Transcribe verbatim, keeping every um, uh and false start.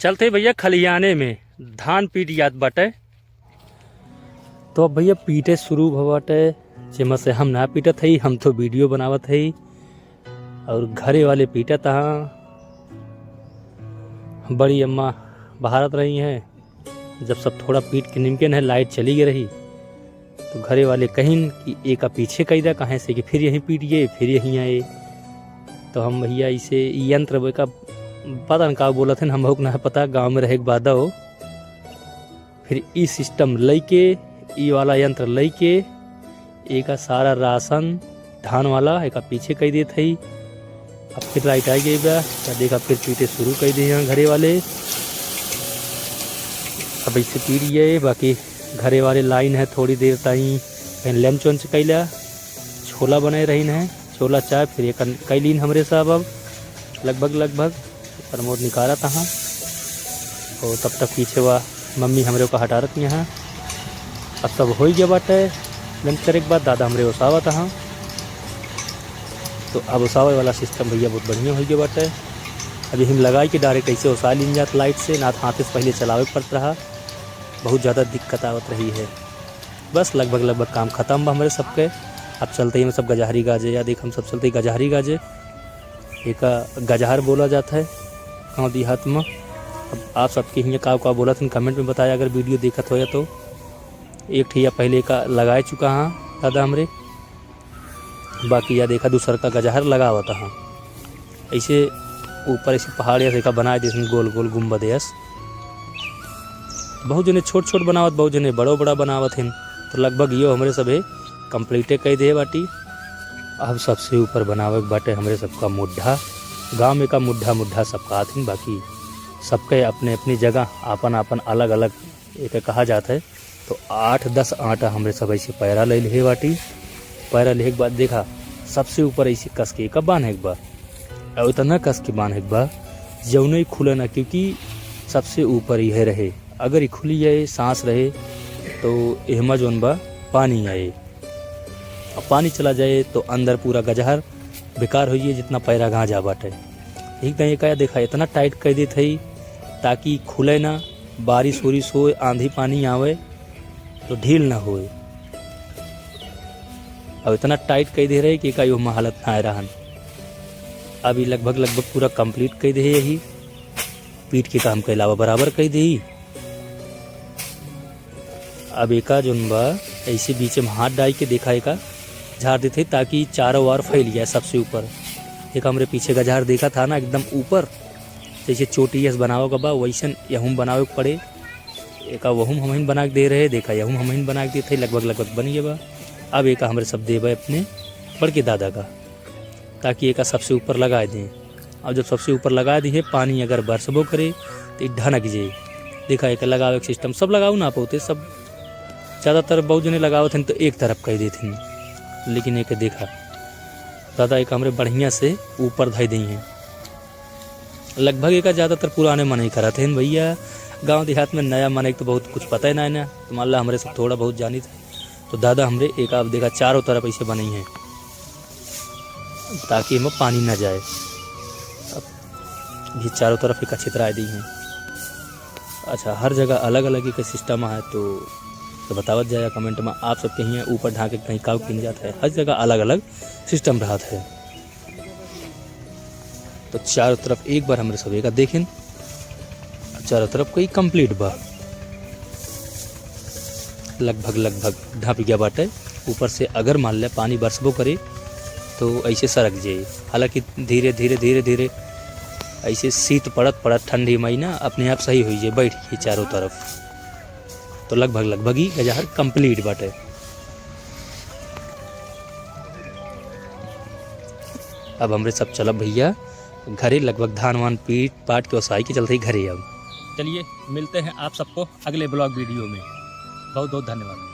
चलत ही भइया खलियाने में धान पीट जात बाटे। तो अब भइया पीटे शुरू भ बाटे, जेमा से हम ना पीटत हई, हम तो video बनावत हई और घरे वाले पीटत हाँ। बड़ी अम्मा बहारत रही हैं, जब सब थोड़ा पीट के निमके न light चली गई रही, तो घरे वाले कहिन कि एका पीछे कई दा, काहे से कि फिर यहीं पीटिए, फिर यहीं आए। तो हम भइया इसे यंत्र, एका पता न का बोलत हन, हमहू के ना पता, गाँव में रहे के बाद हो। फिर ई system लइके, ई वाला यंत्र लइके, एका सारा राशन धान वाला एका पीछे कई देत हई। अब फिर light आ गई बा, तो देखा फिर पीटे शुरू कई दे हैं घरे वाले। अब ऐसे पीट गए, बाकी घरे वाले लाइन है, थोड़ी देर ताई कहीं lunch वंच कैला, छोला बनाए रही है, छोला चाय, फिर एक कई लीन हमरे साहब। अब लगभग लगभग प्रमोद निकालत हाँ, और तब तक पीछे वा मम्मी हमरे को हटारत यहाँ। अब सब हो गया बाटे, lunch करे के बाद दादा हमरे ओसावत हाँ। तो अब ओसावे वाला system भइया बहुत बढ़िया हो गया बाटे। अभी हम लगाई के direct ऐसे ओसा लीन जात light से, ना तो हाथे से पहले चलावे के पड़त रहा, बहुत ज़्यादा दिक्कत आवत रही है। बस लगभग लगभग काम खत्म बा हमरे सबके। अब चलते ही हम सब गजहरी गाजे, या देख हम सब चलते ही गजहरी गाजे। एका गजहर बोला जात है गाँव देहात में। अब आप सबके हियाँ का का बोलत हन comment में बताया, अगर video देखत हो या तो। एक ठिया पहले का लगाए चुका हाँ दादा हमरे, बाकी या देखा दूसर का गजहर लगावत हाँ। ऐसे ऊपर ऐसे पहाड़ या एका बनाए देसन गोल गोल गुम्बद यस। बहुत जने छोट छोट बनावत, बहुत जने बड़ो बड़ा बनावत हन। तो लगभग यो हमरे सभे complete कई दे बाटी। अब सबसे ऊपर बनावे के बाटे हमरे सबका मुड्ढा। गाँव में का मुड्ढा मुड्ढा सबका आथिन, बाकी सबके अपने अपनी जगह आपन आपन अलग अलग एक कहा जात है। तो आठ दस आटा हमरे सब ऐसे पैरा ले लिहे बाटी। पैरा लिहे के बाद देखा सबसे ऊपर ऐसे कस के एका बान्हे के बा। और इतना कस के बान्हे के बा जौने खुले ना, क्योंकि सबसे ऊपर यह रहे। अगर ये खुली जाए, सांस रहे, तो एहमा जौन बा पानी आए, अब पानी चला जाए तो अंदर पूरा गजहर बेकार हो जाए, जितना पैरा गांजा बाटे। एक दाई एका देखा इतना tight कर देत हई ताकि खुले ना, बारिश उरिश होए, आंधी पानी आवे तो ढील ना होए। अब इतना tight कर दे रहे कि एका यो हालत ना आए रहन। अभी लगभग लगभग पूरा complete कर दे यही पीट के काम के अलावा बराबर कर दे। अब एका जौन बा ऐसे बीच में हाथ डाल के देखा एका झाड़ देते ताकि चारों ओर फैल जाए सबसे ऊपर। एक हमरे पीछे का झाड़ देखा था ना एकदम ऊपर, जैसे चोटी ऐसे बनावे का बा वैसन यहूँ बनावे के पड़े। एका वहूँ हमहिन बना के दे रहे, देखा यहूँ हमहिन बना के देते, लगभग लगभग बन गया बा। अब एका हमरे सब देबे अपने बड़के दादा का, ताकि एका सबसे ऊपर लगाए दें। और जब सबसे ऊपर लगा दिहे, पानी अगर बरसबो करे तो ई ढनक जाए। देखा एक लगावे के system सब लगाऊ ना पाते, सब ज़्यादातर बहुत जने लगावत हन तो एक तरफ कर देते हैं, लेकिन एक देखा दादा एक हमरे बढ़िया से ऊपर धई दी हैं। लगभग एका ज़्यादातर पुराने मनई करत हैं भइया, गाँव देहात में नया मनई तो बहुत कुछ पता ही ना है ना, तो मान ला हमरे सब थोड़ा बहुत जानित है। तो दादा हमरे एक आप देखा चारों तरफ ऐसे बनई हैं ताकि एमा पानी ना जाए। अब भी चारों तरफ एक छितराए दी हैं। अच्छा, हर जगह अलग अलग एक system है, तो, तो बतावत जाए comment में आप सबके हियाँ ऊपर ढांके कहीं काव किन जात है, हर जगह अलग अलग system रहत है। तो चारों तरफ एक बार हमरे सब एका देखें, चारों तरफ कोई complete बा, लगभग लगभग ढांप गया बाटे। ऊपर से अगर मान ले पानी बरसबो करे तो ऐसे सरक जाए, हालांकि धीरे धीरे धीरे धीरे ऐसे शीत पड़त पड़त ठंडी महीना अपने आप सही हो जाए, बैठ के चारों तरफ। तो लगभग लगभग ही गजहर complete बाटे। अब हमरे सब चलब भइया घरे, लगभग धान वान पीट पाट के ओसाई के चलते ही घरे अब। चलिए, मिलते हैं आप सबको अगले vlog video में। बहुत बहुत धन्यवाद।